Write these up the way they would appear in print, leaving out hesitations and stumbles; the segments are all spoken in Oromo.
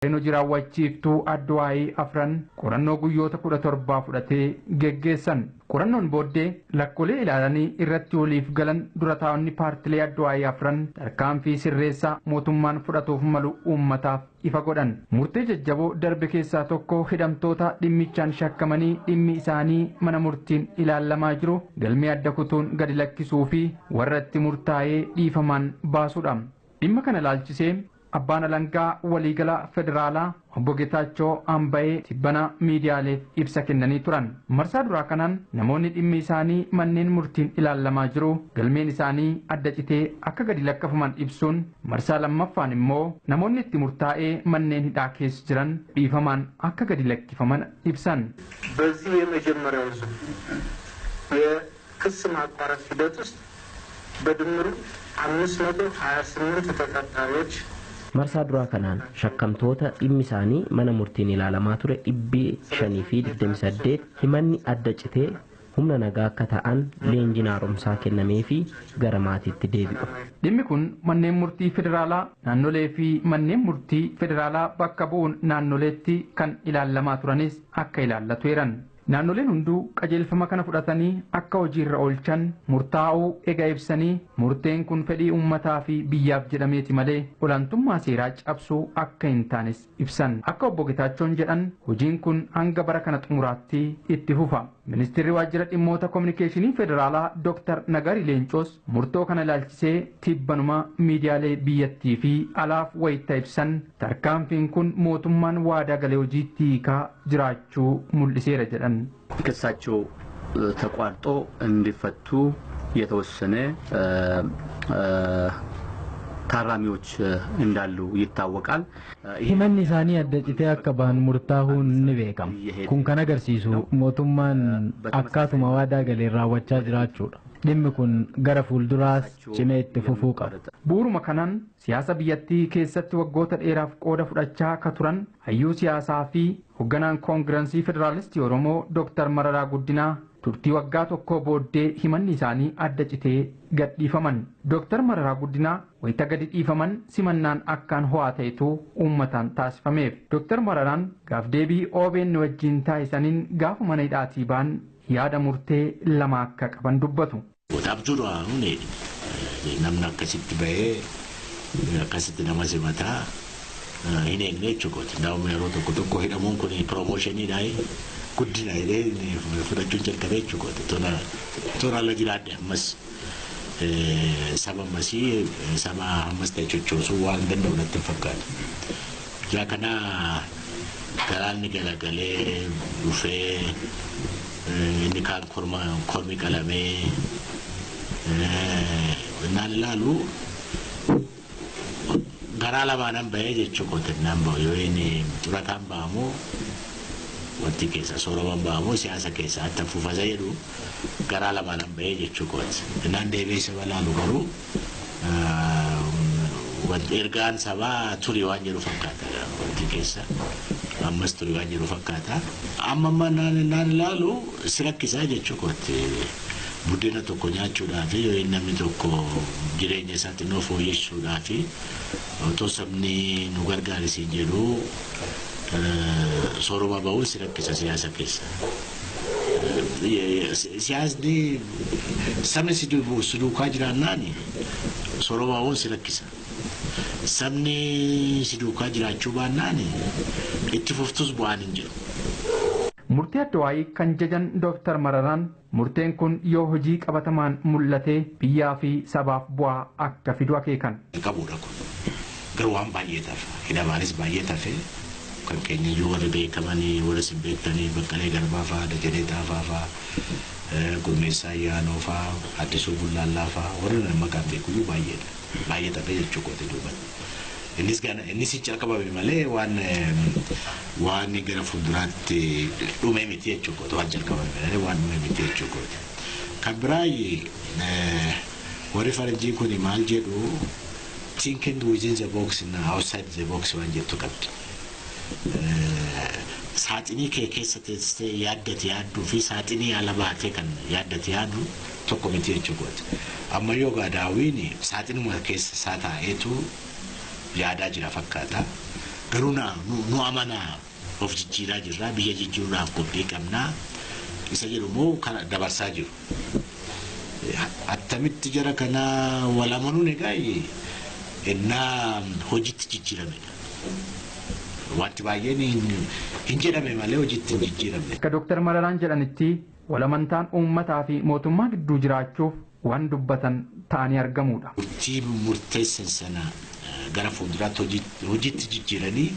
Koreen hojii raawwachiiftuu Adduwaayii afran qorannoo guyyoota 17 fudhatee geggeessan. Qorannoon booddee lakkoolee ilaalanii irratti waliif galan dura taa'onni paartilee Adduwaayii afran tarkaanfii sirreessaa mootummaan fudhatuuf malu uummataaf ifa godhan. Murtee jajjaboo darbe keessaa tokko hidhamtoota dhimmichaan shakkamanii dhimmi isaanii mana murtiin ilaalamaa jiru galmee adda kutuun gadi lakkisuu fi warra itti murtaa'ee dhiifamaan baasudha. Dhimma kana ilaalchisee abbaan alangaa waliigala federaalaa obbo Geetaachoo Ambayee tibbana miidiyaaleef ibsa kennanii turan. Marsaa duraa kanaan namoonni dhimmi isaanii manneen murtiin ilaalamaa jiru galmeen isaanii adda citee akka gadi lakkafaman ibsuun, marsaa lammaffaan immoo namoonni itti murtaa'ee manneen hidhaa keessa jiran dhiifamaan akka gadi lakkifaman ibsan. በዚህ የመጀመሪያው ዙር የክስ ማቋረጥ ሂደት ውስጥ በድምሩ 528 ተጠርጣሪዎች Marsaa duraa kanaan shakkamtoota dhimmi isaanii mana murtiin ilaalamaa ture 528 himanni adda citee humna nagaa akka ta'an leenjiin haaromsaa kennamee fi gara maatiitti deebi'u. Dhimmi kun manneen murtii federaalaa naannolee fi manneen murtii federaalaa bakka bu'uun naannoleetti kan ilaalamaa turanis akka ilaallatu eeran. Naannoleen hunduu qajeelfama kana fudhatanii akka hojiirra oolchan murtaa'uu ega ibsanii, murteen kun fedhii uummataa fi biyyaaf jedhameeti malee olaantummaa seeraa cabsuu akka hin taanes ibsan. Akka obbo Getaachoon jedhan, hojiin kun hanga bara kana xumuraatti itti fufa. Ministeerri waajjira dhimmoota kominikeeshinii federaalaa Dr. Nagarii Leencoos murtoo kana ilaalchisee tibbanuma miidiyaalee biyyattii fi alaaf wayita ibsan, tarkaanfiin kun mootummaan waadaa galee hojiitti hiikaa jiraachuu mul'iseera jedhan. ክሳቸው ተቋርጦ እንዲፈቱ የተወሰነ ታራሚዎች እንዳሉ ይታወቃል። Himanni isaanii adda citee akka bahan murtaahuun ni beekama. Kun kan agarsiisu mootummaan akkaatuma waadaa galeen raawwachaa jiraachuudha. Dhimmi kun gara fuulduraas cimee itti fufuu qaba. Bu'uuruma kanaan siyaasa biyyattii keessatti waggoota dheeraaf qooda fudhachaa akka turan hayyuu siyaasaa fi hoogganaan Koongirensii Federaalistii Oromoo Dr. Mararaa Guddinaa turtii waggaa tokko booddee himanni isaanii adda citee gadhiifaman. Dr. Mararaa Guddinaa wayita gadi dhiifaman simannaan akkaan ho'aa ta'etu uummataan taasifameef. Dr. Mararaan gaaf deebii OBN wajjin taasisaniin gaafa mana hidhaatii ba'an yaada murtee lama akka qaban dubbatu. Abjuudha namni akkasitti bahee akkasitti nama simataa hin eegne jechuudha. Ndaa'uma yeroo tokko tokko hidhamuun kun promotioniidha, guddina jedhee fudhachuun jalqabee jechuudha. Tola ala jiraadhe ammas saba ammasii saba ammas ta'e sochoosuu waan danda'u natti hin fakkaatu. Ijaa kana galaanni galagalee dhufee inni kaan kormi qalamee naan ilaalu garaa lamaanan bahee jechuu kooti. Naan bahu yoo inni xurataan bahamu wanti keessa sooroman bahamu siyaasa keessa atta fufasa jedhu garaa lamaanan bahee jechuu kooti. Naan deebi'ee saba laalu garuu ergaan sabaa turii waan jedhu fakkaata, wanti keessa ammas turii waan jedhu fakkaata. Amma amma naan ilaalu si rakkisaa jechuu kooti. Buddeena tokko nyaachuudhaaf yoo namni tokko jireenya isaa xinnoo fooyyessuudhaaf otoo sabni nu gargaarisiin jedhu sooroma bahuun si rakkisa siyaasa keessa. Siyaasni sabni si duukaa jiraannaan sooroma bahuun si rakkisa. Sabni si duukaa jiraachuu baannaan itti fuftus bu'aan hin jiru. Murtee Addawaayii kan jajan Dr. Mararaan, murteen kun yoo hojii qabatamaan mul'ate biyyaa fi sabaaf bu'aa akka fidu akeekan. Qabuudha kun garuu waan baay'ee tafe, hidhamaanis baay'ee tafe. Kan keenya iyyuu warri beekamanii, warri isin beektanii, Baqqalee Garbaa fa'aa, Dajanee Xaafaa fa'aa, Gurmeessaa Ayyaanoo fa'aa, Addisuu Bullaallaa fa'aa, warri nama maqaan beekuyyuu baay'eedha. Baay'ee tafe jechuu kooti duubatti. Innis gana innis hin calqabame malee waan gara fuulduraatti dhume miti jechuu kooti, waan calqabame malee waan dhume miti jechuu kooti. Kan biraa warri faranjii kun maal jedhu, thinking within the box and outside the box waan jettu qabdi. Saaxinii kee keessa teessee yaaddate yaadduu fi saaxinii ala baatee kan yaaddate yaaddu tokko miti jechuu kooti. Amma yoo Daawiin saaxinuma keessa isaa taa'eetu yaadaa jira fakkaata. Garuu nu amanaa of jijjiiraa jirra, biyya jijjiiruudhaaf qophii qabnaa isa jedhu immoo kana dabarsaa jiru. Attamitti jara kanaa wal amanuun egaa innaa hojiitti jijjiiramedha. Wanti baay'een hin jedhame malee hojiitti hin jijjiiramne. Akka Dooktar Mararaan jedhanitti walamantaan uummataa fi mootummaa gidduu jiraachuuf waan dubbatan ta'anii argamudha. Murtii murteessan sana gara fuulduraatti hojiitti jijjiiranii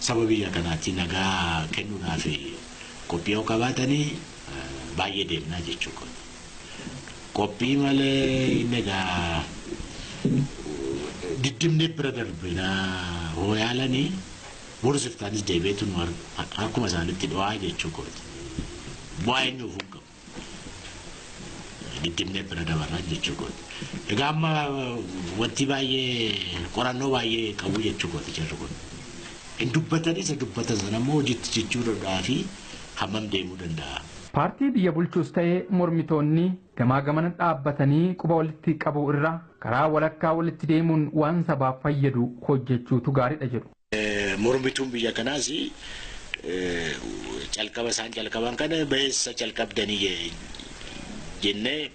saba biyya kanaatti nagaa kennuudhaaf qophii yoo qabaatanii baay'ee deemnaa jechuudha. Qophii malee inni egaa diddimnee bira darbinaa hoo yaalanii boru siftaanis deebi'eetu nu harkuma isaanitti dho'aa jechuudha. Bu'aa inni ofuu qabu. Diddimnee bira dabarraa jechuudha. Egaa amma wanti baay'ee qorannoo baay'ee qabu jechuudha jarri kun. Hin dubbatan isa dubbatan sana immoo hojiitti jijjiiruudhaa fi hammam deemuu danda'a. Paartii biyya bulchuus ta'ee mormitoonni gamaa gamana dhaabbatanii quba walitti qabu irra karaa walakkaa walitti deemuun waan sabaaf fayyadu hojjechuutu gaariidha jedhu. Mormituun biyya kanaas calqaba isaan calqaban kana ba'eessa calqabdanii jennee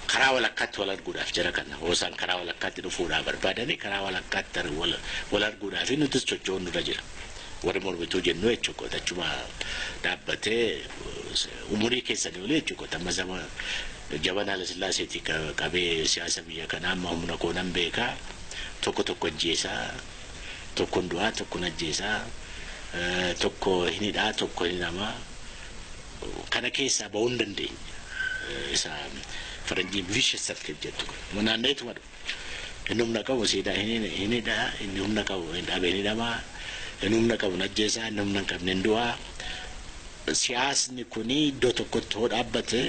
karaa walakkaatti wal arguudhaaf jara kana hoosaan karaa walakkaatti dhufuudhaaf barbaadanii karaa walakkaatti wal arguudhaaf nutis socho'uun nurra jira. Warri mormituu jennu jechuudha achuma dhaabbatee umurii keessanii olii jechuudha amma zaman jabana Haayilesillaaseetii qabee siyaasa biyya kanaa amma humna koo nan beekaa tokko tokko ajjeesaa tokko du'aa tokko ajjeesaa tokko hin hidhaa tokko hin hidhamaa kana keessaa ba'uu hin dandeenye. Isa faranjiin vicious circle jettu kun naanneetuma dhufu. Inni humna qabu siidaa hin hidhaa inni humna qabu hin dhabe hin hidhamaa inni humna qabu hin ajjeesaa inni humna hin qabne hin du'aa. Siyaasni kun iddoo tokkotti hoo dhaabbate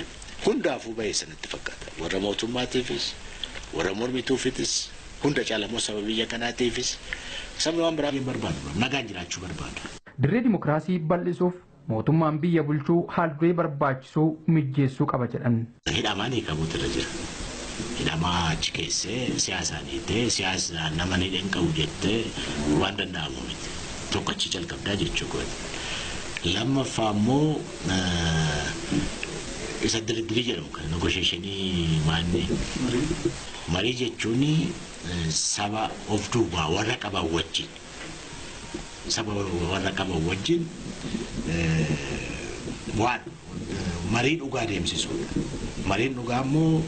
hundaafuu bahee sanatti fakkaata. Warra mootummaatiifis warra mormituufis hunda caalamoo saba biyya kanaatiifis sabni waan biraa hin barbaadu nagaan jiraachuu barbaada. Dirree dimokiraasii bal'isuuf mootummaan biyya bulchuu haal duree barbaachisuu mijjeessuu qaba jedhan. Hidhamaan hiikamuutu irra jira. Hidhamaa achi keessee siyaasaan hiitee siyaasaan nama hidheen qabu jettee waan danda'amu miti. Tokko achi calqabdaa jechuudha. Lammaffaa immoo isa dirdirii jedhamu kan negosheeshinii maanni marii jechuun saba of duubaa warra qaban wajjin saba warra qaban wajjin waan marii dhugaa deemsisuudha. Mariin dhugaa immoo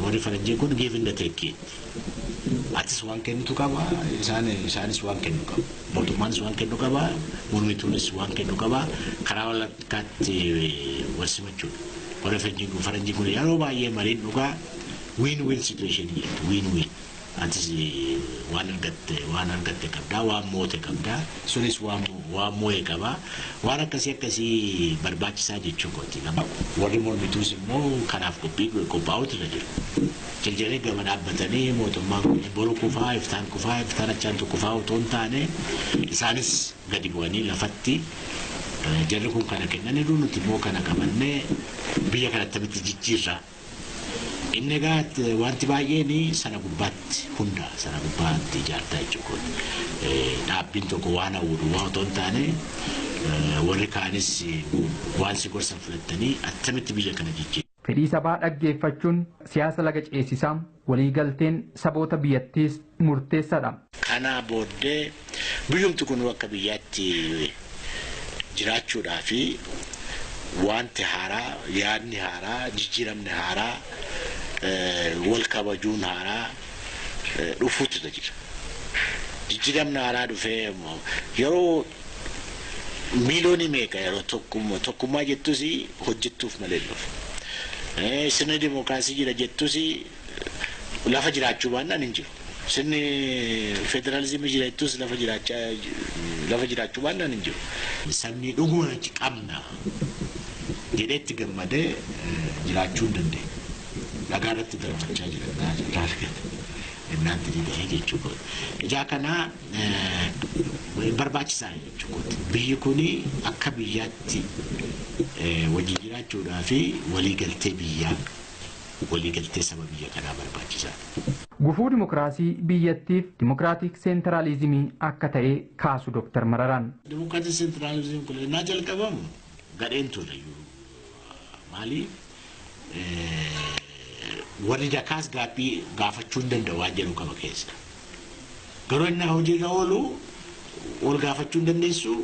warri faranjii kun give and take. Atis waan kennitu qaba isaanis waan kennu qaba. Mootummaanis waan kennu qaba mormituunis waan kennu qaba karaa walakkaatti wal simachuudha. Warri faranjii kun yeroo baay'ee mariin dhugaa win-win situation jedhu win-win. Atis waan argatte qabdaa waan moote qabdaa sunis waan moo'e qabaa waan akkasii akkasii barbaachisaa jechuu kooti. Warri mormituus immoo kanaaf qophaa'utu irra jiru. Jaljalee gama dhaabbatanii mootummaan kun boru kufaa iftaan kufaa iftaan achaantu kufaa otoo hin taane isaanis gadi bu'anii lafatti jarri kun kana kennaniiru nuti immoo kana qabannee biyya kana attamitti jijjiirra. Inni egaa wanti baay'een sana gubbaatti hunda sana gubbaatti ijaartaa jechuudha. Dhaabbiin tokko waan hawwatu waan otoo hin taane warri kaanis waan si gorsan fudhatanii attamitti biyya kana jijjiiru. Fedhii sabaa dhaggeeffachuun siyaasa laga ceesisaa waliigalteen saboota biyyattiis murteessaadha. Kana booddee biyyumti kun akka biyyaatti jiraachuudhaa fi wanti haaraa yaadni haaraa jijjiiramni haaraa wal kabajuun haaraa dhufuutu jira. Jijjiiramni haaraa dhufee yeroo miiliyoonii meeqa yeroo tokkummaa jettus hojjettuuf malee dhufu. Sirni dimookiraasii jira jettus lafa jiraachuu baannaan hin jiru. Sirni federaalizimii jira jettus lafa jiraachuu baannaan hin jiru. Sabni dhuguma achi qabna jedhee itti gammadee jiraachuu hin dandeenye. Dhagaa irratti darbachaa jira. Innaanti ni ta'ee jechuudha. Ijaa kana barbaachisaa jechuudha. Biyyi kun akka biyyaatti wajjin jiraachuudhaa fi waliigaltee biyyaa waliigaltee saba biyya kanaa barbaachisaadha. Gufuu dimokiraasii biyyattiif dimokiraatik seentiraalizimii akka ta'e kaasu Dr. Mararaan. Dimokiraatik seentiraalizimiin kun innaa jalqabamu gadheen ture iyyuu maaliif warri dakaas gaaffii gaafachuu hin danda'u waan jedhu qaba keessa. Garuu inni hojiirra oolu ol gaafachuu hin dandeessu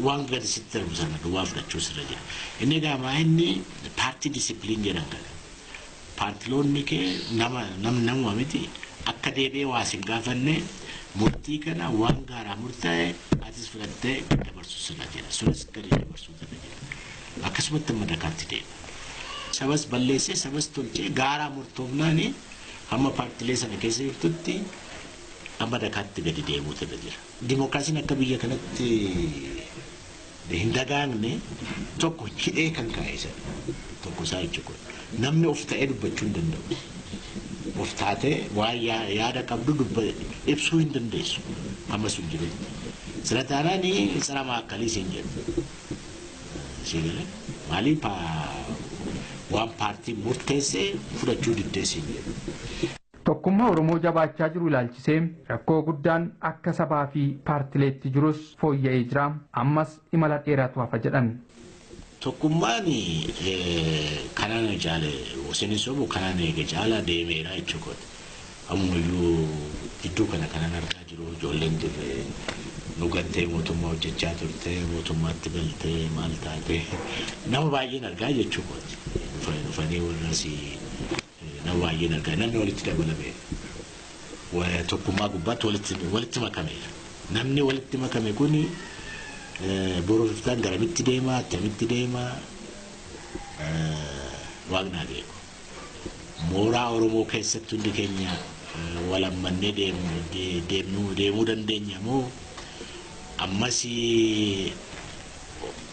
waan gadi sitti darbu sana duwwaa fudhachuu sirra jira. Inni egaa inni paartii disipiliin jedhan kana. Paartiloonni kee nama namuma miti akka deebi'ee waa sin gaafanne murtii kana waan gaaraa murtaa'e atis fudhattee dabarsuu sirra jira. Sunis gadi dabarsuu sirra jira. Akkasumatti amma dakaatti deema. Sabas balleessee sabas tolchee gaaraa murtoofnaani hamma paartilee sana keessa jirtutti amma dakaatti gadi deemuu irra jira. Dimookiraasiin akka biyya kanatti hin dagaagne tokko hidhee kan kaa'e sana tokko isaa jechuudha. Namni of ta'ee dubbachuu hin danda'u. Of taatee waan yaada qabdu ibsuu hin dandeessu. Amma sun jirutti. Sira taanaan sira maakkalii siin jedhu. Siin maaliif waan paartiin murteessee fudhachuu diddee siin jedhu. Tokkummaa Oromoo jabaachaa jiru ilaalchisee rakkoo guddaan akka sabaa fi paartileetti jirus fooyya'ee jira. Ammas imala dheeraatu hafa jedhan. Tokkummaan kanaan caale Hussein Sobo kanaan eege caala deemeera jechuudha. Ammayyuu gidduu kana kanan argaa jiru ijoolleen dirree nu gantee mootummaa hojjechaa turte mootummaatti galtee maal taate nama baay'een argaa jechuudha. Dhufanii warras nama baay'een argaa namni walitti dabalame tokkummaa gubbaatti walitti makameera. Namni walitti makame kuni boruuf iftaan garamitti deema attamitti deema waaqnaa beeku. Mooraa Oromoo keessatti hundi keenya walammannee deemuu dandeenya moo ammas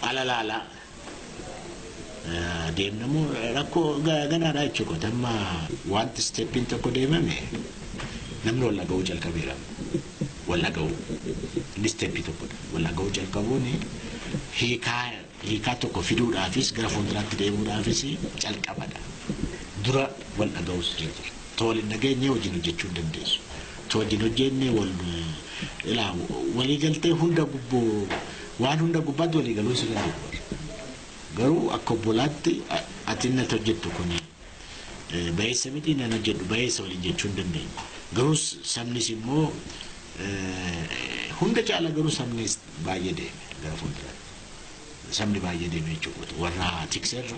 ala laala deemna moo rakkoo ganaadha jechuudha. Amma wanti steppiin tokko deemame namni wal dhaga'uu jalqabeera. Wal dhaga'uu inni steppii tokkodha. Wal dhaga'uu jalqabuun hiikaa tokko fiduudhaafis gara fuulduraatti deemuudhaafis calqabadha. Dura wal dhaga'uus jira. Too waliin dhageenye wajjin hojjechuu hin dandeessu. Too wajjin hojjenne waliigaltee hunda gubboo waan hunda gubbaatti waliigaluu si danda'u. Garuu akka obbolaatti ati inni hojjettu kun bayeessa miti nan hojjedhu bayeessa waliin jechuu hin dandeenyu. Garuu sabnis immoo hunda caala garuu sabnis baay'ee deeme gara fuulduraatti. Sabni baay'ee deeme jechuudha. Warra tikseerra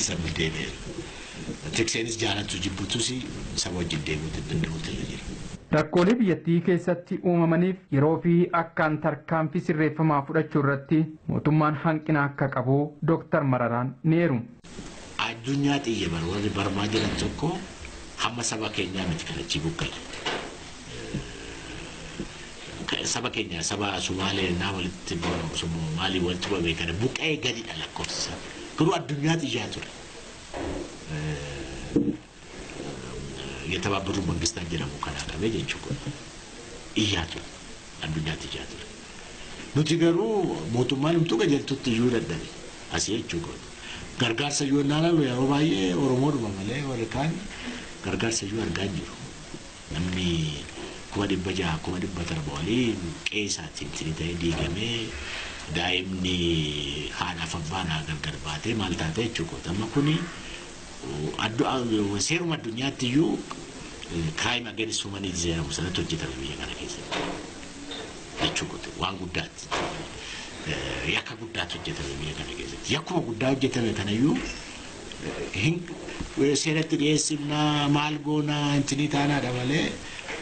sabni deemeera. Tikseenis jaalatu jibbutus saba wajjin deemuu danda'uutu irra jira. Rakkoolee biyyattii keessatti uumamaniif yeroo fi akkaan tarkaanfii sirreeffamaa fudhachuu irratti mootummaan hanqina akka qabu Dooktar Mararaan ni eeru. Addunyaa xiyya bara warri barmaa jiran tokko hamma saba keenyaa miti kan achi buqqa'e. Saba keenya saba Sumaalee naa walitti Somaalii walitti qabame kana buqqa'ee gadidha lakkoofsa isaa. Garuu addunyaa xiyyaa ture. የተባበሩት መንግስታት jedhamu kana qabee jechuudha. Iyyaa ture. Addunyaatti iyyaa ture. Nuti garuu mootummaan himtuu qajeeltutti iyyuu dadhabe. Asii jechuudha. Gargaarsa iyyuu innaa ilaalu yeroo baay'ee Oromoodhuma malee warri kaan gargaarsa iyyuu argaa hin jiru. Namni 600,000 700,000 olii qe'ee isaatiin ta'ee diigamee daa'imni haadhaaf abbaan gargar baatee maal taate jechuudha. Amma kuni seeruma addunyaatti iyyuu crime against humanity jedhamu sanatti hojjetame biyya kana keessatti jechuudha. Waan guddaatti yakka guddaatu hojjetame biyya kana keessatti. Yakkuma guddaa hojjetame kanayyuu seeratti dhiyeessinaa maal goonaa intinii taanaadha malee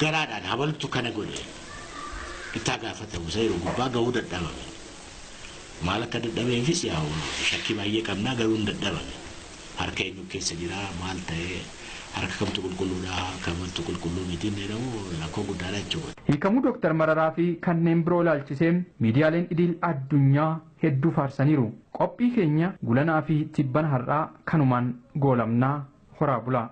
garaadhaan habaltu kana godhe ittaa gaafatamu isa yeroo gubbaa gahuu dadhabame. Maal akka dadhabeefis yaa shakkii baay'ee qabnaa garuu hin dadhabame. Harka eenyu keessa jira maal ta'ee harka kamtu qulqulluudha kamtu qulqulluu miti inni jedhamu rakkoo guddaadha jechuudha. Hiikamuu Dooktar Mararaa fi kanneen biroo ilaalchisee miidiyaaleen idil addunyaa hedduu faarsaniiru. Qophii keenya gulanaa fi tibban har'aa kanumaan goolamnaa horaa bulaa.